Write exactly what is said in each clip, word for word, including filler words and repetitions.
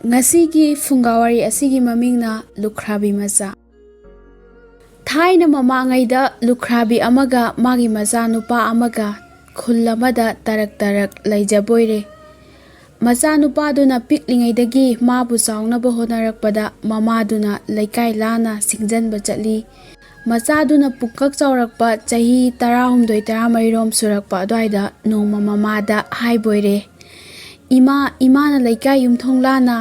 ꯉꯁꯤꯒꯤ ꯐꯨꯡꯒꯥꯋꯥꯔꯤ ꯑꯁꯤꯒꯤ ꯃꯃꯤꯡꯅ ꯂꯨꯈ꯭ꯔꯥꯕꯤ ꯃꯆꯥ꯫ ꯊꯥꯏꯅ ꯃꯃꯥꯡꯉꯩꯗ ꯂꯨꯈ꯭ꯔꯥꯕꯤ ꯑꯃꯒ ꯃꯥꯒꯤ ꯃꯆꯥꯅꯨꯄꯥ ꯑꯃꯒ ꯈꯨꯜ ꯑꯃꯗ ꯇꯔꯛ ꯇꯔꯛ ꯂꯩꯖꯕꯣꯏꯔꯦ꯫ ꯃꯆꯥꯅꯨꯄꯥꯗꯨꯅ ꯄꯤꯛꯂꯤꯉꯩꯗꯒꯤ ꯃꯥꯕꯨ ꯆꯥꯎꯅꯕ ꯍꯣꯠꯅꯔꯛꯄꯗ ꯃꯃꯥꯗꯨꯅ ꯂꯩꯀꯥꯏ ꯂꯥꯟꯅ ꯁꯤꯡꯖꯟꯕ ꯆꯠꯂꯤ꯫ ꯃꯆꯥꯗꯨꯅ ꯄꯨꯡꯀꯛ ꯆꯥꯎꯔꯛꯄ ꯆꯍꯤ ꯇꯔꯥꯍꯨꯝꯗꯣꯏ ꯇꯔꯥꯃꯔꯤꯔꯣꯝ ꯁꯨꯔꯛꯄ ꯑꯗꯨꯋꯥꯏꯗ ꯅꯣꯡꯃ ꯃꯃꯥꯗ ꯍꯥꯏꯕꯣꯏꯔꯦ, "ꯏꯃꯥ, ꯏꯃꯥꯅ ꯂꯩꯀꯥꯏ ꯌꯨꯝꯊꯣꯡ ꯂꯥꯟꯅ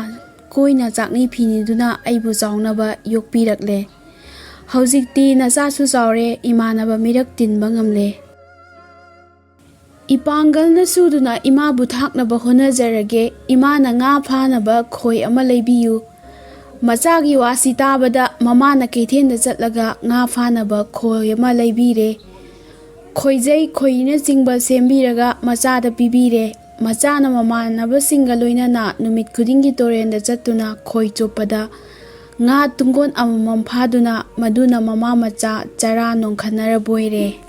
ꯀꯣꯏꯅ ꯆꯥꯛꯅꯤ ꯐꯤꯅꯤꯗꯨꯅ ꯑꯩꯕꯨ ꯆꯥꯎꯅꯕ ꯌꯣꯛꯄꯤꯔꯛꯂꯦ꯫ ꯍꯧꯖꯤꯛꯇꯤ ꯅꯆꯥꯁꯨ ꯆꯥꯎꯔꯦ, ꯏꯃꯥꯟꯅꯕ ꯃꯤꯔꯛ ꯇꯤꯟꯕ ꯉꯝꯂꯦ꯫ ꯏꯄꯥꯡꯒꯜꯅ ꯁꯨꯗꯨꯅ ꯏꯃꯥꯕꯨ ꯊꯥꯛꯅꯕ ꯍꯣꯠꯅꯖꯔꯒꯦ꯫ ꯏꯃꯥꯅ ꯉꯥ ꯐꯥꯅꯕ ꯈꯣꯏ ꯑꯃ ꯂꯩꯕꯤꯌꯨ꯫" ꯃꯆꯥꯒꯤ ꯋꯥꯁꯤ ꯇꯥꯕꯗ ꯃꯃꯥꯅ ꯀꯩꯊꯦꯜꯗ ꯆꯠꯂꯒ ꯉꯥ ꯐꯥꯅꯕ ꯈꯣꯏ ꯑꯃ ꯂꯩꯕꯤꯔꯦ꯫ ꯈꯣꯏꯖꯩ, ꯈꯣꯏꯔꯤꯅꯆꯤꯡꯕ ꯁꯦꯝꯕꯤꯔꯒ ꯃꯆꯥꯗ ꯄꯤꯕꯤꯔꯦ꯫ ꯃꯆꯥꯅ ꯃꯃꯥꯟꯅꯕꯁꯤꯡꯒ ꯂꯣꯏꯅꯅ ꯅꯨꯃꯤꯠ ꯈꯨꯗꯤꯡꯒꯤ ꯇꯨꯔꯦꯟꯗ ꯆꯠꯇꯨꯅ ꯈꯣꯏ ꯆꯣꯞꯄꯗ ꯉꯥ ꯇꯨꯡꯒꯣꯟ ꯑꯃꯃꯝ ꯐꯥꯗꯨꯅ ꯃꯗꯨꯅ ꯃꯃꯥ ꯃꯆꯥ ꯆꯔꯥ ꯅꯣꯡꯈꯠꯅꯔꯕꯣꯏꯔꯦ꯫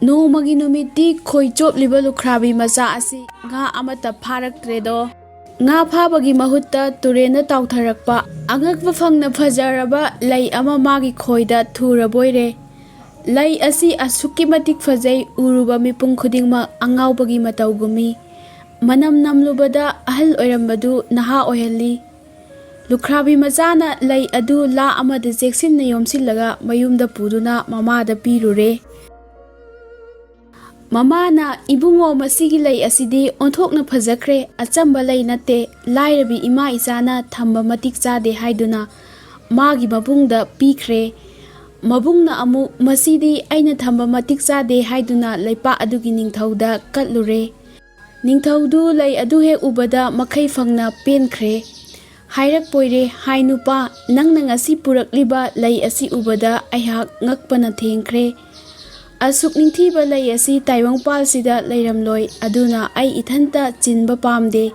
ꯅꯣꯡꯃꯒꯤ ꯅꯨꯃꯤꯠꯇꯤ ꯈꯣꯏ ꯆꯣꯞꯂꯤꯕ ꯂꯨꯈ꯭ꯔꯥꯕꯤ ꯃꯆꯥ ꯑꯁꯤ ꯉꯥ ꯑꯃꯠꯇ ꯐꯥꯔꯛꯇ꯭ꯔꯦꯗꯣ꯫ ꯉꯥ ꯐꯥꯕꯒꯤ ꯃꯍꯨꯠꯇ ꯇꯨꯔꯦꯟꯗ ꯇꯥꯎꯊꯔꯛꯄ ꯑꯉꯛꯄ ꯐꯪꯅ ꯐꯖꯔꯕ ꯂꯩ ꯑꯃ ꯃꯥꯒꯤ ꯈꯣꯏꯗ ꯊꯨꯔꯕꯣꯏꯔꯦ꯫ ꯂꯩ ꯑꯁꯤ ꯑꯁꯨꯛꯀꯤ ꯃꯇꯤꯛ ꯐꯖꯩ, ꯎꯔꯨꯕ ꯃꯤꯄꯨꯝ ꯈꯨꯗꯤꯡꯃꯛ ꯑꯉꯥꯎꯕꯒꯤ ꯃꯇꯧꯒꯨꯝꯃꯤ꯫ ꯃꯅꯝ ꯅꯝꯂꯨꯕꯗ ꯑꯍꯜ ꯑꯣꯏꯔꯝꯕꯗꯨ ꯅꯍꯥ ꯑꯣꯏꯍꯜꯂꯤ꯫ ꯂꯨꯈ꯭ꯔꯥꯕꯤ ꯃꯆꯥꯅ ꯂꯩ ꯑꯗꯨ ꯂꯥ ꯑꯃꯗ ꯆꯦꯛꯁꯤꯟꯅ ꯌꯣꯝꯁꯤꯜꯂꯒ ꯃꯌꯨꯝꯗ ꯄꯨꯗꯨꯅ ꯃꯃꯥꯗ ꯄꯤꯔꯨꯔꯦ꯫ ꯃꯃꯥꯅ, "ꯏꯕꯨꯡꯉꯣ, ꯃꯁꯤꯒꯤ ꯂꯩ ꯑꯁꯤꯗꯤ ꯑꯣꯟꯊꯣꯛꯅ ꯐꯖꯈ꯭ꯔꯦ, ꯑꯆꯝꯕ ꯂꯩ ꯅꯠꯇꯦ, ꯂꯥꯏꯔꯕꯤ ꯏꯃꯥ ꯏꯆꯥꯅ ꯊꯝꯕ ꯃꯇꯤꯛ ꯆꯥꯗꯦ" ꯍꯥꯏꯗꯨꯅ ꯃꯥꯒꯤ ꯃꯕꯨꯡꯗ ꯄꯤꯈ꯭ꯔꯦ꯫ ꯃꯕꯨꯡꯅ ꯑꯃꯨꯛ, "ꯃꯁꯤꯗꯤ ꯑꯩꯅ ꯊꯝꯕ ꯃꯇꯤꯛ ꯆꯥꯗꯦ" ꯍꯥꯏꯗꯨꯅ ꯂꯩꯄꯥꯛ ꯑꯗꯨꯒꯤ ꯅꯤꯡꯊꯧꯗ ꯀꯠꯂꯨꯔꯦ꯫ ꯅꯤꯡꯊꯧꯗꯨ ꯂꯩ ꯑꯗꯨ ꯍꯦꯛ ꯎꯕꯗ ꯃꯈꯩ ꯐꯪꯅ ꯄꯦꯟꯈ꯭ꯔꯦ꯫ ꯍꯥꯏꯔꯛꯄꯣꯏꯔꯦ, "ꯍꯥꯏ ꯅꯨꯄꯥ, ꯅꯪꯅ ꯉꯁꯤ ꯄꯨꯔꯛꯂꯤꯕ ꯂꯩ ꯑꯁꯤ ꯎꯕꯗ ꯑꯩꯍꯥꯛ ꯉꯛꯄꯅ ꯊꯦꯡꯈ꯭ꯔꯦ꯫ ꯑꯁꯨꯛ ꯅꯤꯡꯊꯤꯕ ꯂꯩ ꯑꯁꯤ ꯇꯥꯏꯕꯪꯄꯥꯜꯁꯤꯗ ꯂꯩꯔꯝꯂꯣꯏ, ꯑꯗꯨꯅ ꯑꯩ ꯏꯊꯟꯇ ꯆꯤꯟꯕ ꯄꯥꯝꯗꯦ꯫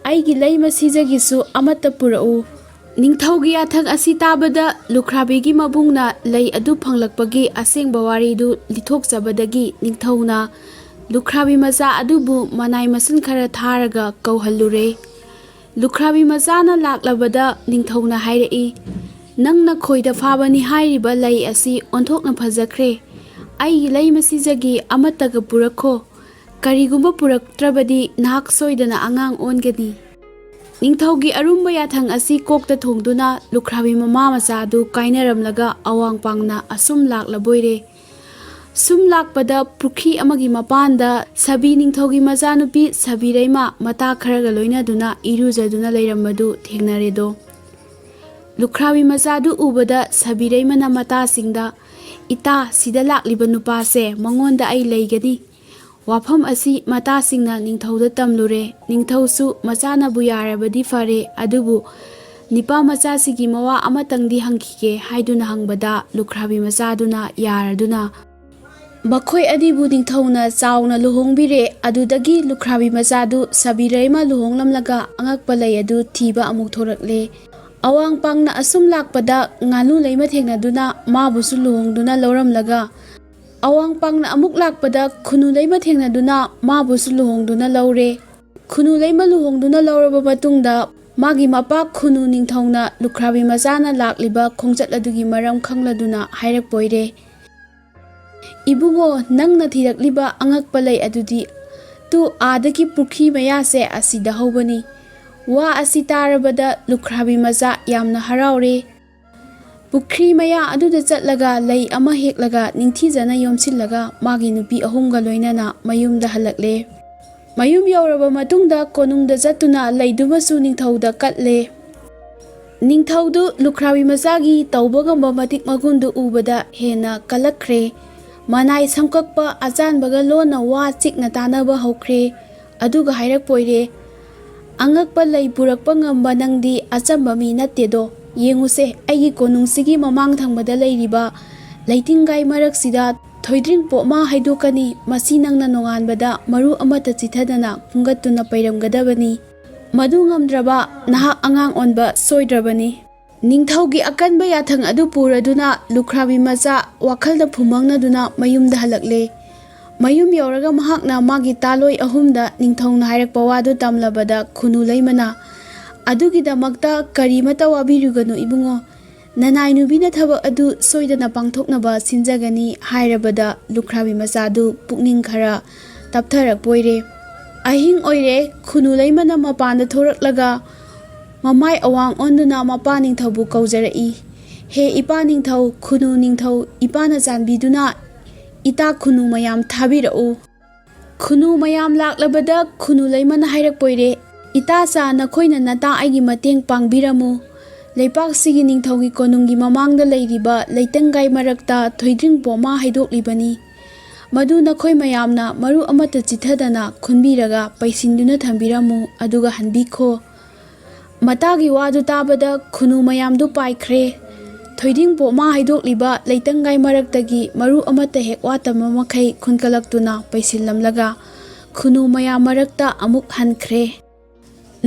ꯑꯩꯒꯤ ꯂꯩꯃ ꯁꯤꯖꯒꯤꯁꯨ ꯑꯃꯠꯇ ꯄꯨꯔꯛꯎ꯫" ꯅꯤꯡꯊꯧꯒꯤ ꯌꯥꯊꯪ ꯑꯁꯤ ꯇꯥꯕꯗ ꯂꯨꯈ꯭ꯔꯥꯕꯤꯒꯤ ꯃꯕꯨꯡꯅ ꯂꯩ ꯑꯗꯨ ꯐꯪꯂꯛꯄꯒꯤ ꯑꯁꯦꯡꯕ ꯋꯥꯔꯤꯗꯨ ꯂꯤꯊꯣꯛꯆꯕꯗꯒꯤ ꯅꯤꯡꯊꯧꯅ ꯂꯨꯈ꯭ꯔꯥꯕꯤ ꯃꯆꯥ ꯑꯗꯨꯕꯨ ꯃꯅꯥꯏ ꯃꯁꯤꯟ ꯈꯔ ꯊꯥꯔꯒ ꯀꯧꯍꯜꯂꯨꯔꯦ꯫ ꯂꯨꯈ꯭ꯔꯥꯕꯤ ꯃꯆꯥꯅ ꯂꯥꯛꯂꯕꯗ ꯅꯤꯡꯊꯧꯅ ꯍꯥꯏꯔꯛꯏ, "ꯅꯪꯅ ꯈꯣꯏꯗ ꯐꯥꯕꯅꯤ ꯍꯥꯏꯔꯤꯕ ꯂꯩ ꯑꯁꯤ ꯑꯣꯟꯊꯣꯛꯅ ꯐꯖꯈ꯭ꯔꯦ꯫ ꯑꯩꯒꯤ ꯂꯩ ꯃꯁꯤꯗꯒꯤ ꯑꯃꯠꯇꯒ ꯄꯨꯔꯛꯈꯣ꯫ ꯀꯔꯤꯒꯨꯝꯕ ꯄꯨꯔꯛꯇ꯭ꯔꯕꯗꯤ ꯅꯍꯥꯛ ꯁꯣꯏꯗꯅ ꯑꯉꯥꯡ ꯑꯣꯟꯒꯅꯤ꯫" ꯅꯤꯡꯊꯧꯒꯤ ꯑꯔꯨꯝꯕ ꯌꯥꯊꯪ ꯑꯁꯤ ꯀꯣꯛꯇ ꯊꯣꯡꯗꯨꯅ ꯂꯨꯈ꯭ꯔꯥꯕꯤ ꯃꯃꯥ ꯃꯆꯥ ꯑꯗꯨ ꯀꯥꯏꯅꯔꯝꯂꯒ ꯑꯋꯥꯡ ꯄꯥꯡꯅ ꯑꯁꯨꯝ ꯂꯥꯛꯂꯕꯣꯏꯔꯦ꯫ ꯁꯨꯝ ꯂꯥꯛꯄꯗ ꯄꯨꯈ꯭ꯔꯤ ꯑꯃꯒꯤ ꯃꯄꯥꯟꯗ ꯁꯥꯕꯤ ꯅꯤꯡꯊꯧꯒꯤ ꯃꯆꯥꯅꯨꯄꯤ ꯁꯥꯕꯤꯔꯩꯃ ꯃꯇꯥ ꯈꯔꯒ ꯂꯣꯏꯅꯗꯨꯅ ꯏꯔꯨꯖꯗꯨꯅ ꯂꯩꯔꯝꯕꯗꯨ ꯊꯦꯡꯅꯔꯦꯗꯣ꯫ ꯂꯨꯈ꯭ꯔꯥꯕꯤ ꯃꯆꯥꯗꯨ ꯎꯕꯗ ꯁꯥꯕꯤꯔꯩꯃꯅ ꯃꯇꯥꯁꯤꯡꯗ, "ꯏꯇꯥ, ꯁꯤꯗ ꯂꯥꯛꯂꯤꯕ ꯅꯨꯄꯥꯁꯦ, ꯃꯉꯣꯟꯗ ꯑꯩ ꯂꯩꯒꯅꯤ꯫ ꯋꯥꯐꯝ ꯑꯁꯤ ꯃꯇꯥꯁꯤꯡꯅ ꯅꯤꯡꯊꯧꯗ ꯇꯝꯂꯨꯔꯦ꯫ ꯅꯤꯡꯊꯧꯁꯨ ꯃꯆꯥꯅꯕꯨ ꯌꯥꯔꯕꯗꯤ ꯐꯔꯦ, ꯑꯗꯨꯕꯨ ꯅꯤꯄꯥ ꯃꯆꯥꯁꯤꯒꯤ ꯃꯋꯥ ꯑꯃꯇꯪꯗꯤ ꯍꯪꯈꯤꯒꯦ" ꯍꯥꯏꯗꯨꯅ ꯍꯪꯕꯗ ꯂꯨꯈ꯭ꯔꯥꯕꯤ ꯃꯆꯥꯗꯨꯅ ꯌꯥꯔꯗꯨꯅ ꯃꯈꯣꯏ ꯑꯅꯤꯕꯨ ꯅꯤꯡꯊꯧꯅ ꯆꯥꯎꯅ ꯂꯨꯍꯣꯡꯕꯤꯔꯦ꯫ ꯑꯗꯨꯗꯒꯤ ꯂꯨꯈ꯭ꯔꯥꯕꯤ ꯃꯆꯥꯗꯨ ꯁꯥꯕꯤꯔꯩꯃ ꯂꯨꯍꯣꯡꯂꯝꯂꯒ ꯑꯉꯛꯄ ꯂꯩ ꯑꯗꯨ ꯊꯤꯕ ꯑꯃꯨꯛ ꯊꯣꯔꯛꯂꯦ꯫ ꯑꯋꯥꯡ ꯄꯥꯡꯅ ꯑꯁꯨꯝ ꯂꯥꯛꯄꯗ ꯉꯥꯅꯨ ꯂꯩꯃ ꯊꯦꯡꯅꯗꯨꯅ ꯃꯥꯕꯨꯁꯨ ꯂꯨꯍꯣꯡꯗꯨꯅ ꯂꯧꯔꯝꯂꯒ, ꯑꯋꯥꯡ ꯄꯥꯡꯅ ꯑꯃꯨꯛ ꯂꯥꯛꯄꯗ ꯈꯨꯅꯨ ꯂꯩꯃ ꯊꯦꯡꯅꯗꯨꯅ ꯃꯥꯕꯨꯁꯨ ꯂꯨꯍꯣꯡꯗꯨꯅ ꯂꯧꯔꯦ꯫ ꯈꯨꯅꯨ ꯂꯩꯃ ꯂꯨꯍꯣꯡꯗꯨꯅ ꯂꯧꯔꯕ ꯃꯇꯨꯡꯗ ꯃꯥꯒꯤ ꯃꯄꯥ ꯈꯨꯅꯨ ꯅꯤꯡꯊꯧꯅ ꯂꯨꯈ꯭ꯔꯥꯕꯤ ꯃꯆꯥꯅ ꯂꯥꯛꯂꯤꯕ ꯈꯣꯡꯆꯠ ꯑꯗꯨꯒꯤ ꯃꯔꯝ ꯈꯪꯂꯗꯨꯅ ꯍꯥꯏꯔꯛꯄ ꯑꯣꯏꯔꯦ, "ꯏꯕꯨꯡꯉꯣ, ꯅꯪꯅ ꯊꯤꯔꯛꯂꯤꯕ ꯑꯉꯛꯄ ꯂꯩ ꯑꯗꯨꯗꯤ ꯇꯨ ꯑꯥꯗꯒꯤ ꯄꯨꯈ꯭ꯔꯤ ꯃꯌꯥꯁꯦ ꯑꯁꯤꯗ ꯍꯧꯕꯅꯤ꯫" ꯋꯥ ꯑꯁꯤ ꯇꯥꯔꯕꯗ ꯂꯨꯈ꯭ꯔꯥꯕꯤ ꯃꯆꯥ ꯌꯥꯝꯅ ꯍꯔꯥꯎꯔꯦ꯫ ꯄꯨꯈ꯭ꯔꯤ ꯃꯌꯥ ꯑꯗꯨꯗ ꯆꯠꯂꯒ ꯂꯩ ꯑꯃ ꯍꯦꯛꯂꯒ ꯅꯤꯡꯊꯤꯖꯅ ꯌꯣꯝꯁꯤꯜꯂꯒ ꯃꯥꯒꯤ ꯅꯨꯄꯤ ꯑꯍꯨꯝꯒ ꯂꯣꯏꯅꯅ ꯃꯌꯨꯝꯗ ꯍꯜꯂꯛꯂꯦ꯫ ꯃꯌꯨꯝ ꯌꯧꯔꯕ ꯃꯇꯨꯡꯗ ꯀꯣꯅꯨꯡꯗ ꯆꯠꯇꯨꯅ ꯂꯩꯗꯨꯃꯁꯨ ꯅꯤꯡꯊꯧꯗ ꯀꯠꯂꯦ꯫ ꯅꯤꯡꯊꯧꯗꯨ ꯂꯨꯈ꯭ꯔꯥꯕꯤ ꯃꯆꯥꯒꯤ ꯇꯧꯕ ꯉꯝꯕ ꯃꯇꯤꯛ ꯃꯒꯨꯟꯗꯨ ꯎꯕꯗ ꯍꯦꯟꯅ ꯀꯜꯂꯛꯈ꯭ꯔꯦ꯫ ꯃꯅꯥꯏ ꯁꯝꯀꯛꯄ ꯑꯆꯥꯟꯕꯒ ꯂꯣꯟꯅ ꯋꯥ ꯆꯤꯛꯅ ꯇꯥꯟꯅꯕ ꯍꯧꯈ꯭ꯔꯦ꯫ ꯑꯗꯨꯒ ꯍꯥꯏꯔꯛꯄ ꯑꯣꯏꯔꯦ, "ꯑꯉꯛꯄ ꯂꯩ ꯄꯨꯔꯛꯄ ꯉꯝꯕ ꯅꯪꯗꯤ ꯑꯆꯝꯕ ꯃꯤ ꯅꯠꯇꯦꯗꯣ꯫ ꯌꯦꯡꯉꯨꯁꯦ, ꯑꯩꯒꯤ ꯀꯣꯅꯨꯡꯁꯤꯒꯤ ꯃꯃꯥꯡ ꯊꯪꯕꯗ ꯂꯩꯔꯤꯕ ꯂꯩꯇꯤꯡꯒꯥꯏ ꯃꯔꯛꯁꯤꯗ ꯊꯣꯏꯗ꯭ꯔꯤꯡ ꯄꯣꯛꯃ ꯍꯥꯏꯗꯣꯛꯀꯅꯤ꯫ ꯃꯁꯤ ꯅꯪꯅ ꯅꯣꯡꯉꯥꯟꯕꯗ ꯃꯔꯨ ꯑꯃꯠꯇ ꯆꯤꯊꯗꯅ ꯈꯨꯝꯒꯠꯇꯨꯅ ꯄꯩꯔꯝꯒꯗꯕꯅꯤ꯫ ꯃꯗꯨ ꯉꯝꯗ꯭ꯔꯕ ꯅꯍꯥꯛ ꯑꯉꯥꯡ ꯑꯣꯟꯕ ꯁꯣꯏꯗ꯭ꯔꯕꯅꯤ꯫" ꯅꯤꯡꯊꯧꯒꯤ ꯑꯀꯟꯕ ꯌꯥꯊꯪ ꯑꯗꯨ ꯄꯨꯔꯗꯨꯅ ꯂꯨꯈ꯭ꯔꯥꯕꯤ ꯃꯆꯥ ꯋꯥꯈꯜꯗ ꯐꯨꯃꯪꯅꯗꯨꯅ ꯃꯌꯨꯝꯗ ꯍꯜꯂꯛꯂꯦ꯫ ꯃꯌꯨꯝ ꯌꯧꯔꯒ ꯃꯍꯥꯛꯅ ꯃꯥꯒꯤ ꯇꯥꯂꯣꯏ ꯑꯍꯨꯝꯗ ꯅꯤꯡꯊꯧꯅ ꯍꯥꯏꯔꯛꯄ ꯋꯥꯗꯨ ꯇꯝꯂꯕꯗ ꯈꯨꯅꯨ ꯂꯩꯃꯅ, "ꯑꯗꯨꯒꯤꯗꯃꯛꯇ ꯀꯔꯤꯃꯠꯇ ꯋꯥꯕꯤꯔꯨꯒꯅꯨ ꯏꯕꯨꯡꯉꯣ, ꯅꯅꯥꯏ ꯅꯨꯕꯤꯅ ꯊꯕꯛ ꯑꯗꯨ ꯁꯣꯏꯗꯅ ꯄꯥꯡꯊꯣꯛꯅꯕ ꯁꯤꯟꯖꯒꯅꯤ" ꯍꯥꯏꯔꯕꯗ ꯂꯨꯈ꯭ꯔꯥꯕꯤ ꯃꯆꯥꯗꯨ ꯄꯨꯛꯅꯤꯡ ꯈꯔ ꯇꯞꯊꯔꯛꯄ ꯑꯣꯏꯔꯦ꯫ ꯑꯍꯤꯡ ꯑꯣꯏꯔꯦ, ꯈꯨꯅꯨ ꯂꯩꯃꯅ ꯃꯄꯥꯟꯗ ꯊꯣꯔꯛꯂꯒ ꯃꯃꯥꯏ ꯑꯋꯥꯡ ꯑꯣꯟꯗꯨꯅ ꯃꯄꯥ ꯅꯤꯡꯊꯧꯕꯨ ꯀꯧꯖꯔꯛꯏ, "ꯍꯦ ꯏꯄꯥ ꯅꯤꯡꯊꯧ, ꯈꯨꯅꯨ ꯅꯤꯡꯊꯧ, ꯏꯄꯥꯅ ꯆꯥꯟꯕꯤꯗꯨꯅ ꯏꯇꯥ ꯈꯨꯅꯨ ꯃꯌꯥꯝ ꯊꯥꯕꯤꯔꯛꯎ"꯫ ꯈꯨꯅꯨ ꯃꯌꯥꯝ ꯂꯥꯛꯂꯕꯗ ꯈꯨꯅꯨ ꯂꯩꯃꯅ ꯍꯥꯏꯔꯛꯄ ꯑꯣꯏꯔꯦ, "ꯏꯇꯥꯆꯥ, ꯅꯈꯣꯏꯅ ꯅꯇꯥ ꯑꯩꯒꯤ ꯃꯇꯦꯡ ꯄꯥꯡꯕꯤꯔꯝꯃꯨ꯫ ꯂꯩꯄꯥꯛꯁꯤꯒꯤ ꯅꯤꯡꯊꯧꯒꯤ ꯀꯣꯅꯨꯡꯒꯤ ꯃꯃꯥꯡꯗ ꯂꯩꯔꯤꯕ ꯂꯩꯇꯪꯒꯥꯏ ꯃꯔꯛꯇ ꯊꯣꯏꯗ꯭ꯔꯤꯡ ꯄꯣꯃꯥ ꯍꯩꯗꯣꯛꯂꯤꯕꯅꯤ꯫ ꯃꯗꯨ ꯅꯈꯣꯏ ꯃꯌꯥꯝꯅ ꯃꯔꯨ ꯑꯃꯠꯇ ꯆꯤꯊꯗꯅ ꯈꯨꯟꯕꯤꯔꯒ ꯄꯩꯁꯤꯟꯗꯨꯅ ꯊꯝꯕꯤꯔꯝꯃꯨ, ꯑꯗꯨꯒ ꯍꯟꯕꯤꯈꯣ"꯫ ꯃꯇꯥꯒꯤ ꯋꯥꯗꯨ ꯇꯥꯕꯗ ꯈꯨꯅꯨ ꯃꯌꯥꯝꯗꯨ ꯄꯥꯏꯈ꯭ꯔꯦ꯫ ꯊꯣꯏꯗꯤꯡ ꯄꯣꯛꯃꯥ ꯍꯩꯗꯣꯛꯂꯤꯕ ꯂꯩꯇꯪꯒꯥꯏ ꯃꯔꯛꯇꯒꯤ ꯃꯔꯨ ꯑꯃꯠꯇ ꯍꯦꯛ ꯋꯥꯠꯇꯕ ꯃꯈꯩ ꯈꯨꯟꯀꯠꯂꯛꯇꯨꯅ ꯄꯩꯁꯤꯜꯂꯝꯂꯒ ꯈꯨꯅꯨ ꯃꯌꯥꯝ ꯃꯔꯛꯇ ꯑꯃꯨꯛ ꯍꯟꯈ꯭ꯔꯦ꯫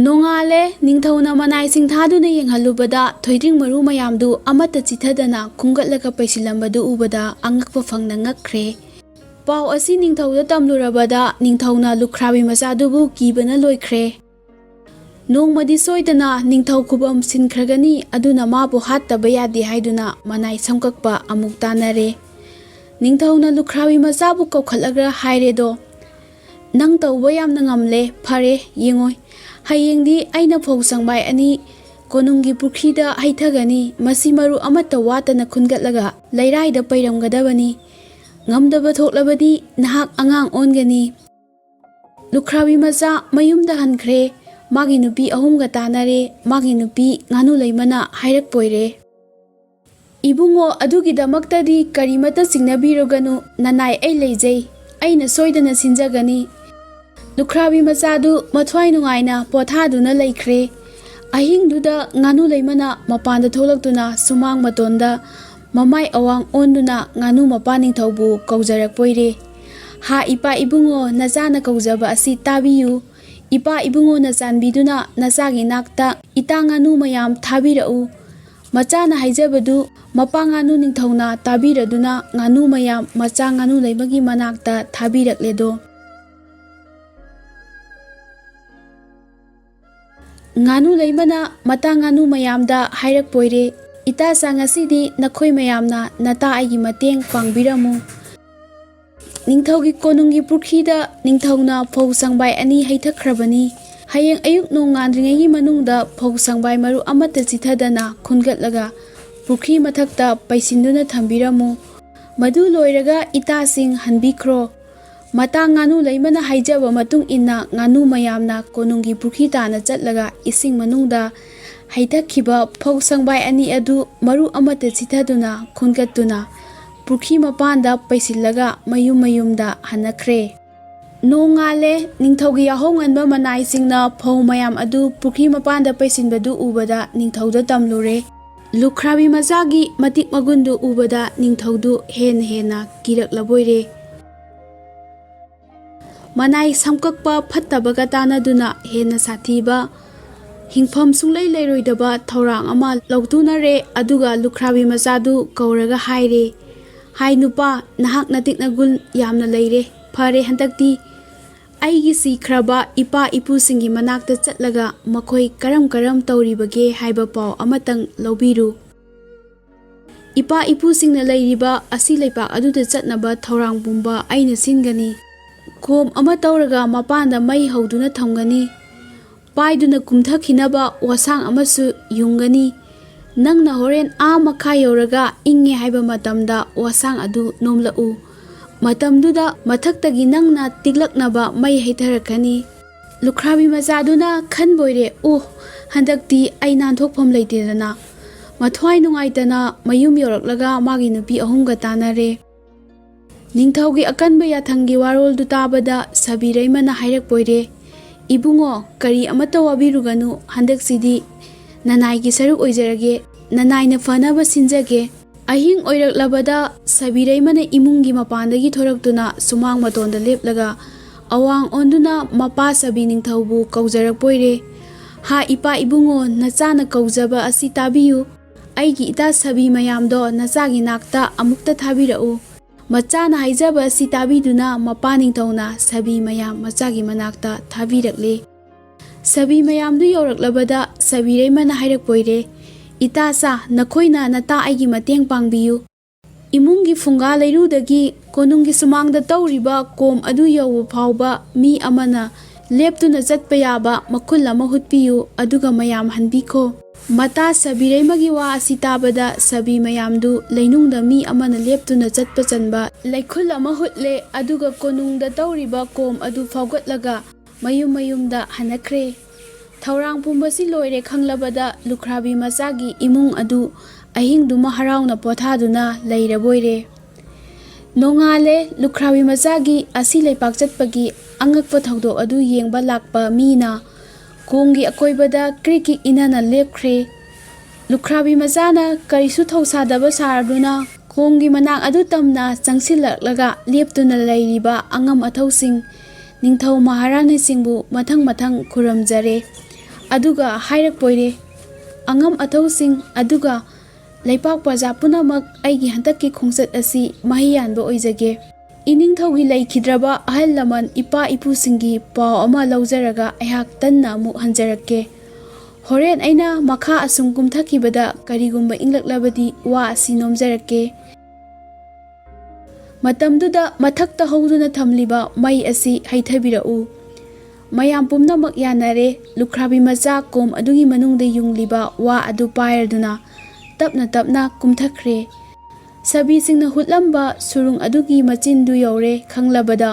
ꯅꯣꯡꯉꯥꯜꯂꯦ꯫ ꯅꯤꯡꯊꯧꯅ ꯃꯅꯥꯏꯁꯤꯡ ꯊꯥꯗꯨꯅ ꯌꯦꯡꯍꯜꯂꯨꯕꯗ ꯊꯣꯏꯗꯤꯡ ꯃꯔꯨ ꯃꯌꯥꯝꯗꯨ ꯑꯃꯠꯇ ꯆꯤꯊꯗꯅ ꯈꯨꯟꯒꯠꯂꯒ ꯄꯩꯁꯤꯜꯂꯝꯕꯗꯨ ꯎꯕꯗ ꯑꯉꯛꯄ ꯐꯪꯅ ꯉꯛꯈ꯭ꯔꯦ꯫ ꯄꯥꯎ ꯑꯁꯤ ꯅꯤꯡꯊꯧꯗ ꯇꯝꯂꯨꯔꯕꯗ ꯅꯤꯡꯊꯧꯅ ꯂꯨꯈ꯭ꯔꯥꯕꯤ ꯃꯆꯥꯗꯨꯕꯨ ꯀꯤꯕꯅ ꯂꯣꯏꯈ꯭ꯔꯦ꯫ ꯅꯣꯡꯃꯗꯤ ꯁꯣꯏꯗꯅ ꯅꯤꯡꯊꯧ ꯈꯨꯕꯝ ꯁꯤꯟꯈ꯭ꯔꯒꯅꯤ, ꯑꯗꯨꯅ ꯃꯥꯕꯨ ꯍꯥꯠꯇꯕ ꯌꯥꯗꯦ ꯍꯥꯏꯗꯨꯅ ꯃꯅꯥꯏ ꯁꯝꯀꯛꯄ ꯑꯃꯨꯛ ꯇꯥꯅꯔꯦ꯫ ꯅꯤꯡꯊꯧꯅ ꯂꯨꯈ꯭ꯔꯥꯕꯤ ꯃꯆꯥꯕꯨ ꯀꯧꯈꯠꯂꯒ ꯍꯥꯏꯔꯦꯗꯣ, "ꯅꯪ ꯇꯧꯕ ꯌꯥꯝꯅ ꯉꯝꯂꯦ, ꯐꯔꯦ, ꯌꯦꯡꯉꯣꯏ꯫ ꯍꯌꯦꯡꯗꯤ ꯑꯩꯅ ꯐꯧ ꯁꯪꯕꯥꯏ ꯑꯅꯤ ꯀꯣꯅꯨꯡꯒꯤ ꯄꯨꯈ꯭ꯔꯤꯗ ꯍꯩꯊꯒꯅꯤ꯫ ꯃꯁꯤ ꯃꯔꯨ ꯑꯃꯠꯇ ꯋꯥꯠꯇꯅ ꯈꯨꯟꯒꯠꯂꯒ ꯂꯩꯔꯥꯏꯗ ꯄꯩꯔꯝꯒꯗꯕꯅꯤ꯫ ꯉꯝꯗꯕ ꯊꯣꯛꯂꯕꯗꯤ ꯅꯍꯥꯛ ꯑꯉꯥꯡ ꯑꯣꯟꯒꯅꯤ"꯫ ꯂꯨꯈ꯭ꯔꯥꯕꯤ ꯃꯆꯥ ꯃꯌꯨꯝꯗ ꯍꯟꯈ꯭ꯔꯦ꯫ ꯃꯥꯒꯤ ꯅꯨꯄꯤ ꯑꯍꯨꯝꯒ ꯇꯥꯟꯅꯔꯦ꯫ ꯃꯥꯒꯤ ꯅꯨꯄꯤ ꯉꯥꯅꯨ ꯂꯩꯃꯅ ꯍꯥꯏꯔꯛꯄ ꯑꯣꯏꯔꯦ, "ꯏꯕꯨꯡꯉꯣ, ꯑꯗꯨꯒꯤꯗꯃꯛꯇꯗꯤ ꯀꯔꯤꯃꯠꯇ ꯆꯤꯡꯅꯕꯤꯔꯨꯒꯅꯨ, ꯅꯅꯥꯏ ꯑꯩ ꯂꯩꯖꯩ, ꯑꯩꯅ ꯁꯣꯏꯗꯅ ꯁꯤꯟꯖꯒꯅꯤ"꯫ ꯂꯨꯈ꯭ꯔꯥꯕꯤ ꯃꯆꯥꯗꯨ ꯃꯊ꯭ꯋꯥꯏ ꯅꯨꯡꯉꯥꯏꯅ ꯄꯣꯊꯥꯗꯨꯅ ꯂꯩꯈ꯭ꯔꯦ꯫ ꯑꯍꯤꯡꯗꯨꯗ ꯉꯥꯅꯨ ꯂꯩꯃꯅ ꯃꯄꯥꯟꯗ ꯊꯣꯛꯂꯛꯇꯨꯅ ꯁꯨꯃꯥꯡ ꯃꯇꯣꯟꯗ ꯃꯃꯥꯏ ꯑꯋꯥꯡ ꯑꯣꯟꯗꯨꯅ ꯉꯥꯅꯨ ꯃꯄꯥ ꯅꯤꯡꯊꯧꯕꯨ ꯀꯧꯖꯔꯛꯄ ꯑꯣꯏꯔꯦ, "ꯍꯥ ꯏꯄꯥ ꯏꯕꯨꯡꯉꯣ, ꯅꯆꯥꯅ ꯀꯧꯖꯕ ꯑꯁꯤ ꯇꯥꯕꯤꯌꯨ꯫ ꯏꯄꯥ ꯏꯕꯨꯡꯉꯣꯅ ꯆꯥꯟꯕꯤꯗꯨꯅ ꯅꯆꯥꯒꯤ ꯅꯥꯛꯇ ꯏꯇꯥ ꯉꯥꯅꯨ ꯃꯌꯥꯝ ꯊꯥꯕꯤꯔꯛꯎ"꯫ ꯃꯆꯥꯅ ꯍꯥꯏꯖꯕꯗꯨ ꯃꯄꯥ ꯉꯥꯅꯨ ꯅꯤꯡꯊꯧꯅ ꯇꯥꯕꯤꯔꯗꯨꯅ ꯉꯥꯅꯨ ꯃꯌꯥꯝ ꯃꯆꯥ ꯉꯥꯅꯨ ꯂꯩꯃꯒꯤ ꯃꯅꯥꯛꯇ ꯊꯥꯕꯤꯔꯛꯂꯦꯗꯣ꯫ ꯉꯥꯅꯨ ꯂꯩꯃꯅ ꯃꯇꯥ ꯉꯥꯅꯨ ꯃꯌꯥꯝꯗ ꯍꯥꯏꯔꯛꯄꯣꯏꯔꯦ, "ꯏꯇꯥꯆꯥ, ꯉꯁꯤꯗꯤ ꯅꯈꯣꯏ ꯃꯌꯥꯝꯅ ꯅꯇꯥ ꯑꯩꯒꯤ ꯃꯇꯦꯡ ꯄꯥꯡꯕꯤꯔꯝꯃꯨ꯫ ꯅꯤꯡꯊꯧꯒꯤ ꯀꯣꯅꯨꯡꯒꯤ ꯄꯨꯈ꯭ꯔꯤꯗ ꯅꯤꯡꯊꯧꯅ ꯐꯧ ꯁꯪꯕꯥꯏ ꯑꯅꯤ ꯍꯩꯊꯈ꯭ꯔꯕꯅꯤ꯫ ꯍꯌꯦꯡ ꯑꯌꯨꯛ ꯅꯣꯡ ꯉꯥꯟꯗ꯭ꯔꯤꯉꯩꯒꯤ ꯃꯅꯨꯡꯗ ꯐꯧ ꯁꯪꯕꯥꯏ ꯃꯔꯨ ꯑꯃꯠꯇ ꯆꯤꯊꯗꯅ ꯈꯨꯟꯒꯠꯂꯒ ꯄꯨꯈ꯭ꯔꯤ ꯃꯊꯛꯇ ꯄꯩꯁꯤꯟꯗꯨꯅ ꯊꯝꯕꯤꯔꯝꯃꯨ꯫ ꯃꯗꯨ ꯂꯣꯏꯔꯒ ꯏꯇꯥꯁꯤꯡ ꯍꯟꯕꯤꯈ꯭ꯔꯣ꯫" ꯃꯇꯥ ꯉꯥꯅꯨ ꯂꯩꯃꯅ ꯍꯥꯏꯖꯕ ꯃꯇꯨꯡ ꯏꯟꯅ ꯉꯥꯅꯨ ꯃꯌꯥꯝꯅ ꯀꯣꯅꯨꯡꯒꯤ ꯄꯨꯈ꯭ꯔꯤ ꯇꯥꯅ ꯆꯠꯂꯒ ꯏꯁꯤꯡ ꯃꯅꯨꯡꯗ ꯍꯩꯊꯈꯤꯕ ꯐꯧ ꯁꯪꯕꯥꯏ ꯑꯅꯤ ꯑꯗꯨ ꯃꯔꯨ ꯑꯃꯠꯇ ꯆꯤꯊꯗꯨꯅ ꯈꯨꯟꯒꯠꯇꯨꯅ ꯄꯨꯈ꯭ꯔꯤ ꯃꯄꯥꯟꯗ ꯄꯩꯁꯤꯜꯂꯒ ꯃꯌꯨꯝ ꯃꯌꯨꯝꯗ ꯍꯟꯅꯈ꯭ꯔꯦ꯫ ꯅꯣꯡꯉꯥꯜꯂꯦ꯫ ꯅꯤꯡꯊꯧꯒꯤ ꯌꯥꯍꯧ ꯉꯟꯕ ꯃꯅꯥꯏꯁꯤꯡꯅ ꯐꯧ ꯃꯌꯥꯝ ꯑꯗꯨ ꯄꯨꯈ꯭ꯔꯤ ꯃꯄꯥꯟꯗ ꯄꯩꯁꯤꯟꯕꯗꯨ ꯎꯕꯗ ꯅꯤꯡꯊꯧꯗ ꯇꯝꯂꯨꯔꯦ꯫ ꯂꯨꯈ꯭ꯔꯥꯕꯤ ꯃꯆꯥꯒꯤ ꯃꯇꯤꯛ ꯃꯒꯨꯟꯗꯨ ꯎꯕꯗ ꯅꯤꯡꯊꯧꯗꯨ ꯍꯦꯟꯅ ꯍꯦꯟꯅ ꯀꯤꯔꯛꯂꯕꯣꯏꯔꯦ꯫ ꯃꯅꯥꯏ ꯁꯝꯀꯛꯄ ꯐꯠꯇꯕꯒ ꯇꯥꯟꯅꯗꯨꯅ ꯍꯦꯟꯅ ꯁꯥꯊꯤꯕ ꯍꯤꯡꯐꯝ ꯁꯨꯡꯂꯩ ꯂꯩꯔꯣꯏꯗꯕ ꯊꯧꯔꯥꯡ ꯑꯃ ꯂꯧꯇꯨꯅꯔꯦ꯫ ꯑꯗꯨꯒ ꯂꯨꯈ꯭ꯔꯥꯕꯤ ꯃꯆꯥꯗꯨ ꯀꯧꯔꯒ ꯍꯥꯏꯔꯦ, "ꯍꯥꯏ ꯅꯨꯄꯥ, ꯅꯍꯥꯛ ꯅꯇꯤꯛ ꯅꯒꯨꯟ ꯌꯥꯝꯅ ꯂꯩꯔꯦ꯫ ꯐꯔꯦ, ꯍꯟꯗꯛꯇꯤ ꯑꯩꯒꯤ ꯁꯤꯈ꯭ꯔꯕ ꯏꯄꯥ ꯏꯄꯨꯁꯤꯡꯒꯤ ꯃꯅꯥꯛꯇ ꯆꯠꯂꯒ ꯃꯈꯣꯏ ꯀꯔꯝ ꯀꯔꯝ ꯇꯧꯔꯤꯕꯒꯦ ꯍꯥꯏꯕ ꯄꯥꯎ ꯑꯃꯇꯪ ꯂꯧꯕꯤꯔꯨ꯫ ꯏꯄꯥ ꯏꯄꯨꯁꯤꯡꯅ ꯂꯩꯔꯤꯕ ꯑꯁꯤ ꯂꯩꯄꯥꯛ ꯑꯗꯨꯗ ꯆꯠꯅꯕ ꯊꯧꯔꯥꯡ ꯄꯨꯝꯕ ꯑꯩꯅ ꯁꯤꯟꯒꯅꯤ꯫ ꯈꯣꯝ ꯑꯃ ꯇꯧꯔꯒ ꯃꯄꯥꯟꯗ ꯃꯩ ꯍꯧꯗꯨꯅ ꯊꯝꯒꯅꯤ꯫ ꯄꯥꯏꯗꯨꯅ ꯀꯨꯝꯊꯈꯤꯅꯕ ꯋꯥꯁꯥꯡ ꯑꯃꯁꯨ ꯌꯨꯡꯒꯅꯤ꯫ ꯅꯪꯅ ꯍꯣꯔꯦꯟ ꯑꯥ ꯃꯈꯥ ꯌꯧꯔꯒ ꯏꯪꯉꯦ ꯍꯥꯏꯕ ꯃꯇꯝꯗ ꯋꯥꯁꯥꯡ ꯑꯗꯨ ꯅꯣꯝꯂꯛꯎ꯫ ꯃꯇꯝꯗꯨꯗ ꯃꯊꯛꯇꯒꯤ ꯅꯪꯅ ꯇꯤꯛꯂꯛꯅꯕ ꯃꯩ ꯍꯩꯊꯔꯛꯀꯅꯤ꯫" ꯂꯨꯈ꯭ꯔꯥꯕꯤ ꯃꯆꯥꯗꯨꯅ ꯈꯟꯕꯣꯏꯔꯦ, "ꯑꯣ, ꯍꯟꯗꯛꯇꯤ ꯑꯩ ꯅꯥꯟꯊꯣꯛꯐꯝ ꯂꯩꯇꯦꯗꯅ꯫" ꯃꯊ꯭ꯋꯥꯏ ꯅꯨꯡꯉꯥꯏꯇꯅ ꯃꯌꯨꯝ ꯌꯧꯔꯛꯂꯒ ꯃꯥꯒꯤ ꯅꯨꯄꯤ ꯑꯍꯨꯝꯒ ꯇꯥꯟꯅꯔꯦ꯫ ꯅꯤꯡꯊꯧꯒꯤ ꯑꯀꯟꯕ ꯌꯥꯊꯪꯒꯤ ꯋꯥꯔꯣꯜꯗꯨ ꯇꯥꯕꯗ ꯁꯕꯤꯔꯩꯃꯅ ꯍꯥꯏꯔꯛꯄꯣꯏꯔꯦ, "ꯏꯕꯨꯡꯉꯣ, ꯀꯔꯤ ꯑꯃꯠꯇ ꯋꯥꯕꯤꯔꯨꯒꯅꯨ, ꯍꯟꯗꯛꯁꯤꯗꯤ ꯅꯅꯥꯏꯒꯤ ꯁꯔꯨꯛ ꯑꯣꯏꯖꯔꯒꯦ, ꯅꯅꯥꯏꯅ ꯐꯅꯕ ꯁꯤꯟꯖꯒꯦ꯫" ꯑꯍꯤꯡ ꯑꯣꯏꯔꯛꯂꯕꯗ ꯁꯕꯤꯔꯩꯃꯅ ꯏꯃꯨꯡꯒꯤ ꯃꯄꯥꯟꯗꯒꯤ ꯊꯣꯔꯛꯇꯨꯅ ꯁꯨꯃꯥꯡ ꯃꯇꯣꯟꯗ ꯂꯦꯞꯂꯒ ꯑꯋꯥꯡ ꯑꯣꯟꯗꯨꯅ ꯃꯄꯥ ꯁꯕꯤ ꯅꯤꯡꯊꯧꯕꯨ ꯀꯧꯖꯔꯛꯄꯣꯏꯔꯦ, "ꯍꯥ ꯏꯄꯥ ꯏꯕꯨꯡꯉꯣ, ꯅꯆꯥꯅ ꯀꯧꯖꯕ ꯑꯁꯤ ꯇꯥꯕꯤꯌꯨ꯫ ꯑꯩꯒꯤ ꯏꯇꯥ ꯁꯕꯤ ꯃꯌꯥꯝꯗꯣ ꯅꯆꯥꯒꯤ ꯅꯥꯛꯇ ꯑꯃꯨꯛꯇ ꯊꯥꯕꯤꯔꯛꯎ꯫" ꯃꯆꯥꯅ ꯍꯥꯏꯖꯕ ꯑꯁꯤ ꯇꯥꯕꯤꯗꯨꯅ ꯃꯄꯥ ꯅꯤꯡꯊꯧꯅ ꯁꯕꯤ ꯃꯌꯥꯝ ꯃꯆꯥꯒꯤ ꯃꯅꯥꯛꯇ ꯊꯥꯕꯤꯔꯛꯂꯦ꯫ ꯁꯥꯕꯤ ꯃꯌꯥꯝꯗꯨ ꯌꯧꯔꯛꯂꯕꯗ ꯁꯥꯕꯤꯔꯩꯃꯅ ꯍꯥꯏꯔꯛꯄꯣꯏꯔꯦ, "ꯏꯇꯥꯆꯥ, ꯅꯈꯣꯏꯅ ꯅꯇꯥ ꯑꯩꯒꯤ ꯃꯇꯦꯡ ꯄꯥꯡꯕꯤꯌꯨ꯫ ꯏꯃꯨꯡꯒꯤ ꯐꯨꯡꯒꯥ ꯂꯩꯔꯨꯗꯒꯤ ꯀꯣꯅꯨꯡꯒꯤ ꯁꯨꯃꯥꯡꯗ ꯇꯧꯔꯤꯕ ꯀꯣꯝ ꯑꯗꯨ ꯌꯧꯕ ꯐꯥꯎꯕ ꯃꯤ ꯑꯃꯅ ꯂꯦꯞꯇꯨꯅ ꯆꯠꯄ ꯌꯥꯕ ꯃꯈꯨꯜ ꯑꯃ ꯍꯨꯠꯄꯤꯌꯨ, ꯑꯗꯨꯒ ꯃꯌꯥꯝ ꯍꯟꯕꯤꯈꯣ꯫" ꯃꯇꯥ ꯁꯥꯕꯤꯔꯩꯃꯒꯤ ꯋꯥ ꯑꯁꯤ ꯇꯥꯕꯗ ꯁꯥꯕꯤ ꯃꯌꯥꯝꯗꯨ ꯂꯩꯅꯨꯡꯗ ꯃꯤ ꯑꯃꯅ ꯂꯦꯞꯇꯨꯅ ꯆꯠꯄ ꯆꯟꯕ ꯂꯩꯈꯨꯜ ꯑꯃ ꯍꯨꯠꯂꯦ, ꯑꯗꯨꯒ ꯀꯣꯅꯨꯡꯗ ꯇꯧꯔꯤꯕ ꯀꯣꯝ ꯑꯗꯨ ꯐꯥꯎꯒꯠꯂꯒ ꯃꯌꯨꯝ ꯃꯌꯨꯝꯗ ꯍꯟꯅꯈ꯭ꯔꯦ꯫ ꯊꯧꯔꯥꯡ ꯄꯨꯝꯕꯁꯤ ꯂꯣꯏꯔꯦ ꯈꯪꯂꯕꯗ ꯂꯨꯈ꯭ꯔꯥꯕꯤ ꯃꯆꯥꯒꯤ ꯏꯃꯨꯡ ꯑꯗꯨ ꯑꯍꯤꯡꯗꯨꯃ ꯍꯔꯥꯎꯅ ꯄꯣꯊꯥꯗꯨꯅ ꯂꯩꯔꯕꯣꯏꯔꯦ꯫ ꯅꯣꯡꯉꯥꯜꯂꯦ꯫ ꯂꯨꯈ꯭ꯔꯥꯕꯤ ꯃꯆꯥꯒꯤ ꯑꯁꯤ ꯂꯩꯄꯥꯛ ꯆꯠꯄꯒꯤ ꯑꯉꯛꯄ ꯊꯧꯗꯣꯛ ꯑꯗꯨ ꯌꯦꯡꯕ ꯂꯥꯛꯄ ꯃꯤꯅ ꯀꯣꯝꯒꯤ ꯑꯀꯣꯏꯕꯗ ꯀ꯭ꯔꯤꯛ ꯀ꯭ꯔꯤꯛ ꯏꯅꯅ ꯂꯦꯞꯈ꯭ꯔꯦ꯫ ꯂꯨꯈ꯭ꯔꯥꯕꯤ ꯃꯆꯥꯅ ꯀꯔꯤꯁꯨ ꯊꯧꯁꯥꯗꯕ ꯁꯥꯔꯗꯨꯅ ꯀꯣꯝꯒꯤ ꯃꯅꯥꯛ ꯑꯗꯨ ꯇꯝꯅ ꯆꯪꯁꯤꯜꯂꯛꯂꯒ ꯂꯦꯞꯇꯨꯅ ꯂꯩꯔꯤꯕ ꯑꯉꯝ ꯑꯊꯧꯁꯤꯡ, ꯅꯤꯡꯊꯧ ꯃꯍꯥꯔꯥꯅꯤꯁꯤꯡꯕꯨ ꯃꯊꯪ ꯃꯊꯪ ꯈꯨꯔꯨꯝꯖꯔꯦ꯫ ꯑꯗꯨꯒ ꯍꯥꯏꯔꯛꯄꯣꯏꯔꯦ, "ꯑꯉꯝ ꯑꯊꯧꯁꯤꯡ, ꯑꯗꯨꯒ ꯂꯩꯄꯥꯛ ꯄ꯭ꯔꯖꯥ ꯄꯨꯝꯅꯃꯛ, ꯑꯩꯒꯤ ꯍꯟꯗꯛꯀꯤ ꯈꯣꯡꯆꯠ ꯑꯁꯤ ꯃꯍꯩ ꯌꯥꯟꯕ ꯑꯣꯏꯖꯒꯦ꯫" ꯏꯅꯤꯡꯊꯧꯒꯤ ꯂꯩꯈꯤꯗ꯭ꯔꯕ ꯑꯍꯜ ꯂꯃꯟ ꯏꯄꯥ ꯏꯄꯨꯁꯤꯡꯒꯤ ꯄꯥꯎ ꯑꯃ ꯂꯧꯖꯔꯒ ꯑꯩꯍꯥꯛ ꯇꯟꯅ ꯑꯃꯨꯛ ꯍꯟꯖꯔꯛꯀꯦ꯫ ꯍꯣꯔꯦꯟ ꯑꯩꯅ ꯃꯈꯥ ꯑꯁꯨꯝ ꯀꯨꯝꯊꯈꯤꯕꯗ ꯀꯔꯤꯒꯨꯝꯕ ꯏꯪꯂꯛꯂꯕꯗꯤ ꯋꯥ ꯑꯁꯤ ꯅꯣꯝꯖꯔꯛꯀꯦ꯫ ꯃꯇꯝꯗꯨꯗ ꯃꯊꯛꯇ ꯍꯧꯗꯨꯅ ꯊꯝꯂꯤꯕ ꯃꯩ ꯑꯁꯤ ꯍꯩꯊꯕꯤꯔꯛꯎ꯫ ꯃꯌꯥꯝ ꯄꯨꯝꯅꯃꯛ ꯌꯥꯅꯔꯦ꯫ ꯂꯨꯈ꯭ꯔꯥꯕꯤ ꯃꯆꯥ ꯀꯣꯝ ꯑꯗꯨꯒꯤ ꯃꯅꯨꯡꯗ ꯌꯨꯡꯂꯤꯕ ꯋꯥ ꯑꯗꯨ ꯄꯥꯏꯔꯗꯨꯅ ꯇꯞꯅ ꯇꯞꯅ ꯀꯨꯝꯊꯈ꯭ꯔꯦ꯫ ꯁꯥꯕꯤꯁꯤꯡꯅ ꯍꯨꯠꯂꯝꯕ ꯁꯨꯔꯨꯡ ꯑꯗꯨꯒꯤ ꯃꯆꯤꯟꯗꯨ ꯌꯧꯔꯦ ꯈꯪꯂꯕꯗ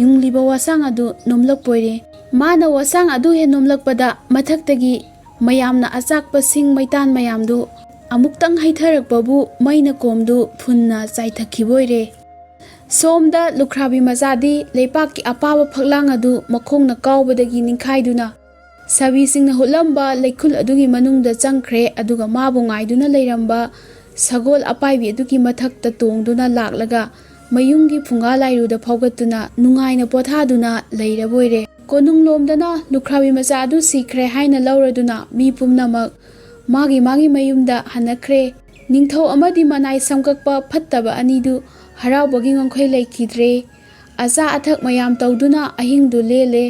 ꯌꯨꯡꯂꯤꯕ ꯋꯥꯁꯥꯡ ꯑꯗꯨ ꯅꯣꯝꯂꯛꯄꯣꯏꯔꯦ꯫ ꯃꯥꯅ ꯋꯥꯁꯥꯡ ꯑꯗꯨ ꯍꯦꯛ ꯅꯣꯝꯂꯛꯄꯗ ꯃꯊꯛꯇꯒꯤ ꯃꯌꯥꯝꯅ ꯑꯆꯥꯛꯄ ꯁꯤꯡ ꯃꯩꯇꯥꯟ ꯃꯌꯥꯝꯗꯨ ꯑꯃꯨꯛꯇꯪ ꯍꯩꯊꯔꯛꯄꯕꯨ ꯃꯩꯅ ꯀꯣꯝꯗꯨ ꯐꯨꯟꯅ ꯆꯥꯏꯊꯈꯤꯕꯣꯏꯔꯦ꯫ ꯁꯣꯝꯗ ꯂꯨꯈ꯭ꯔꯥꯕꯤ ꯃꯆꯥꯗꯤ ꯂꯩꯄꯥꯛꯀꯤ ꯑꯄꯥꯕ ꯐꯛꯂꯥꯡ ꯑꯗꯨ ꯃꯈꯣꯡꯅ ꯀꯥꯎꯕꯗꯒꯤ ꯅꯤꯡꯈꯥꯏꯗꯨꯅ ꯁꯥꯕꯤꯁꯤꯡꯅ ꯍꯨꯠꯂꯝꯕ ꯂꯩꯈꯨꯜ ꯑꯗꯨꯒꯤ ꯃꯅꯨꯡꯗ ꯆꯪꯈ꯭ꯔꯦ, ꯑꯗꯨꯒ ꯃꯥꯕꯨ ꯉꯥꯏꯗꯨꯅ ꯂꯩꯔꯝꯕ ꯁꯒꯣꯜ ꯑꯄꯥꯏꯕꯤ ꯑꯗꯨꯒꯤ ꯃꯊꯛꯇ ꯇꯣꯡꯗꯨꯅ ꯂꯥꯛꯂꯒ ꯃꯌꯨꯝꯒꯤ ꯐꯨꯡꯒꯥ ꯂꯥꯏꯔꯨꯗ ꯐꯥꯎꯒꯠꯇꯨꯅ ꯅꯨꯡꯉꯥꯏꯅ ꯄꯣꯊꯥꯗꯨꯅ ꯂꯩꯔꯕꯣꯏꯔꯦ꯫ ꯀꯣꯅꯨꯡꯂꯣꯝꯗꯅ ꯂꯨꯈ꯭ꯔꯥꯕꯤ ꯃꯆꯥ ꯑꯗꯨ ꯁꯤꯈ꯭ꯔꯦ ꯍꯥꯏꯅ ꯂꯧꯔꯗꯨꯅ ꯃꯤ ꯄꯨꯝꯅꯃꯛ ꯃꯥꯒꯤ ꯃꯥꯒꯤ ꯃꯌꯨꯝꯗ ꯍꯟꯅꯈ꯭ꯔꯦ꯫ ꯅꯤꯡꯊꯧ ꯑꯃꯗꯤ ꯃꯅꯥꯏ ꯁꯝꯀꯛꯄ ꯐꯠꯇꯕ ꯑꯅꯤꯗꯨ ꯍꯔꯥꯎꯕꯒꯤ ꯉꯝꯈꯩ ꯂꯩꯈꯤꯗ꯭ꯔꯦ꯫ ꯑꯆꯥ ꯑꯊꯛ ꯃꯌꯥꯝ ꯇꯧꯗꯨꯅ ꯑꯍꯤꯡꯗꯨ ꯂꯦꯜꯂꯦ꯫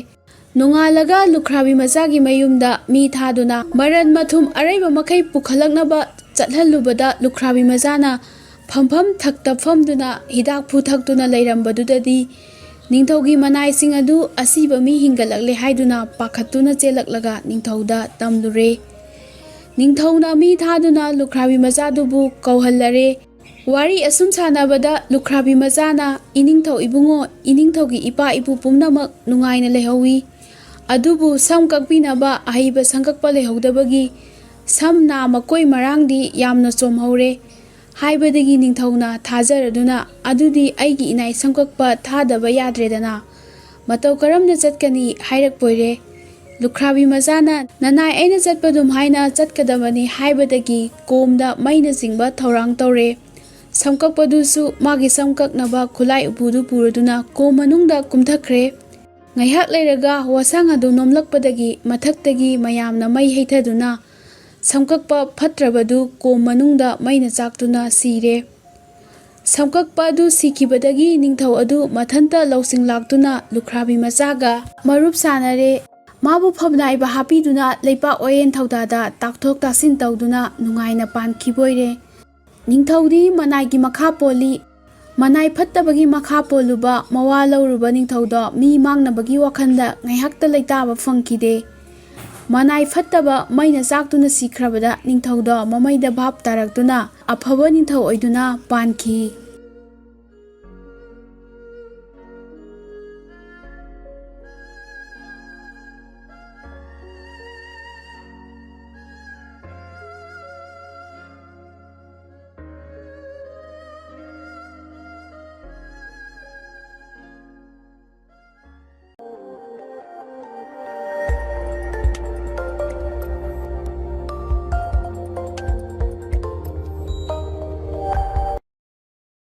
ꯅꯣꯡꯉꯥꯜꯂꯒ ꯂꯨꯈ꯭ꯔꯥꯕꯤ ꯃꯆꯥꯒꯤ ꯃꯌꯨꯝꯗ ꯃꯤ ꯊꯥꯗꯨꯅ ꯃꯔꯟ ꯃꯊꯨꯝ ꯑꯔꯩꯕ ꯃꯈꯩ ꯄꯨꯈꯠꯂꯛꯅꯕ ꯆꯠꯍꯜꯂꯨꯕꯗ, ꯂꯨꯈ꯭ꯔꯥꯕꯤ ꯃꯆꯥꯅ ꯐꯝꯐꯝ ꯊꯛꯇ ꯐꯝꯗꯨꯅ ꯍꯤꯗꯥꯛꯐꯨ ꯊꯛꯇꯨꯅ ꯂꯩꯔꯝꯕꯗꯨꯗꯗꯤ, ꯅꯤꯡꯊꯧꯒꯤ ꯃꯅꯥꯏꯁꯤꯡ ꯑꯗꯨ ꯑꯁꯤꯕ ꯃꯤ ꯍꯤꯡꯒꯠꯂꯛꯂꯦ ꯍꯥꯏꯗꯨꯅ ꯄꯥꯈꯠꯇꯨꯅ ꯆꯦꯜꯂꯛꯂꯒ ꯅꯤꯡꯊꯧꯗ ꯇꯝꯂꯨꯔꯦ꯫ ꯅꯤꯡꯊꯧꯅ ꯃꯤ ꯊꯥꯗꯨꯅ ꯂꯨꯈ꯭ꯔꯥꯕꯤ ꯃꯆꯥꯗꯨꯕꯨ ꯀꯧꯍꯜꯂꯔꯦ꯫ ꯋꯥꯔꯤ ꯑꯁꯨꯝ ꯁꯥꯟꯅꯕꯗ ꯂꯨꯈ꯭ꯔꯥꯕꯤ ꯃꯆꯥꯅ, "ꯏꯅꯤꯡꯊꯧ ꯏꯕꯨꯡꯉꯣ, ꯏꯅꯤꯡꯊꯧꯒꯤ ꯏꯄꯥ ꯏꯄꯨ ꯄꯨꯝꯅꯃꯛ ꯅꯨꯡꯉꯥꯏꯅ ꯂꯩꯍꯧꯋꯤ꯫ ꯑꯗꯨꯕꯨ ꯁꯝ ꯀꯛꯄꯤꯅꯕ ꯑꯍꯩꯕ ꯁꯝꯀꯛꯄ ꯂꯩꯍꯧꯗꯕꯒꯤ ꯁꯝ ꯅꯥ ꯃꯀꯣꯏ ꯃꯔꯥꯡꯗꯤ ꯌꯥꯝꯅ ꯆꯣꯝꯍꯧꯔꯦ" ꯍꯥꯏꯕꯗꯒꯤ ꯅꯤꯡꯊꯧꯅ ꯊꯥꯖꯔꯗꯨꯅ, "ꯑꯗꯨꯗꯤ ꯑꯩꯒꯤ ꯏꯅꯥꯏ ꯁꯝꯀꯛꯄ ꯊꯥꯗꯕ ꯌꯥꯗ꯭ꯔꯦꯗꯅ꯫ ꯃꯇꯧ ꯀꯔꯝꯅ ꯆꯠꯀꯅꯤ?" ꯍꯥꯏꯔꯛꯄꯣꯏꯔꯦ꯫ ꯂꯨꯈ꯭ꯔꯥꯕꯤ ꯃꯆꯥꯅ, "ꯅꯅꯥꯏ ꯑꯩꯅ ꯆꯠꯄꯗꯨꯝ ꯍꯥꯏꯅ ꯆꯠꯀꯗꯕꯅꯤ" ꯍꯥꯏꯕꯗꯒꯤ ꯀꯣꯝꯗ ꯃꯩꯅ ꯆꯤꯡꯕ ꯊꯧꯔꯥꯡ ꯇꯧꯔꯦ꯫ ꯁꯝꯀꯛꯄꯗꯨꯁꯨ ꯃꯥꯒꯤ ꯁꯝ ꯀꯛꯅꯕ ꯈꯨꯠꯂꯥꯏ ꯎꯄꯨꯗꯨ ꯄꯨꯔꯗꯨꯅ ꯀꯣꯝ ꯃꯅꯨꯡꯗ ꯀꯨꯝꯊꯈ꯭ꯔꯦ꯫ ꯉꯥꯏꯍꯥꯛ ꯂꯩꯔꯒ ꯋꯥꯁꯥꯡ ꯑꯗꯨ ꯅꯣꯝꯂꯛꯄꯗꯒꯤ ꯃꯊꯛꯇꯒꯤ ꯃꯌꯥꯝꯅ ꯃꯩ ꯍꯩꯊꯗꯨꯅ ꯁꯝꯀꯛꯄ ꯐꯠꯇ꯭ꯔꯕꯗꯨ ꯀꯣꯝ ꯃꯅꯨꯡꯗ ꯃꯩꯅ ꯆꯥꯛꯇꯨꯅ ꯁꯤꯔꯦ꯫ ꯁꯝꯀꯛꯄ ꯑꯗꯨ ꯁꯤꯈꯤꯕꯗꯒꯤ ꯅꯤꯡꯊꯧ ꯑꯗꯨ ꯃꯊꯟꯇ ꯂꯧꯁꯤꯡ ꯂꯥꯛꯇꯨꯅ ꯂꯨꯈ꯭ꯔꯥꯕꯤ ꯃꯆꯥꯒ ꯃꯔꯨꯞ ꯁꯥꯟꯅꯔꯦ꯫ ꯃꯥꯕꯨ ꯐꯝꯅꯥꯏꯕ ꯍꯥꯞꯄꯤꯗꯨꯅ ꯂꯩꯄꯥꯛ ꯑꯣꯌꯦꯟ ꯊꯧꯗꯥꯗ ꯇꯥꯛꯊꯣꯛ ꯇꯥꯁꯤꯟ ꯇꯧꯗꯨꯅ ꯅꯨꯡꯉꯥꯏꯅ ꯄꯥꯟꯈꯤꯕꯣꯏꯔꯦ꯫ ꯅꯤꯡꯊꯧꯗꯤ ꯃꯅꯥꯏꯒꯤ ꯃꯈꯥ ꯄꯣꯜꯂꯤ꯫ ꯃꯅꯥꯏ ꯐꯠꯇꯕꯒꯤ ꯃꯈꯥ ꯄꯣꯜꯂꯨꯕ ꯃꯋꯥ ꯂꯧꯔꯨꯕ ꯅꯤꯡꯊꯧꯗꯣ ꯃꯤ ꯃꯥꯡꯅꯕꯒꯤ ꯋꯥꯈꯜꯗ ꯉꯥꯏꯍꯥꯛꯇ ꯂꯩꯇꯥꯕ ꯐꯪꯈꯤꯗꯦ꯫ ꯃꯅꯥꯏ ꯐꯠꯇꯕ ꯃꯩꯅ ꯆꯥꯛꯇꯨꯅ ꯁꯤꯈ꯭ꯔꯕꯗ ꯅꯤꯡꯊꯧꯗꯣ ꯃꯃꯩꯗ ꯚꯥꯞ ꯇꯥꯔꯛꯇꯨꯅ ꯑꯐꯕ ꯅꯤꯡꯊꯧ ꯑꯣꯏꯗꯨꯅ ꯄꯥꯟꯈꯤ꯫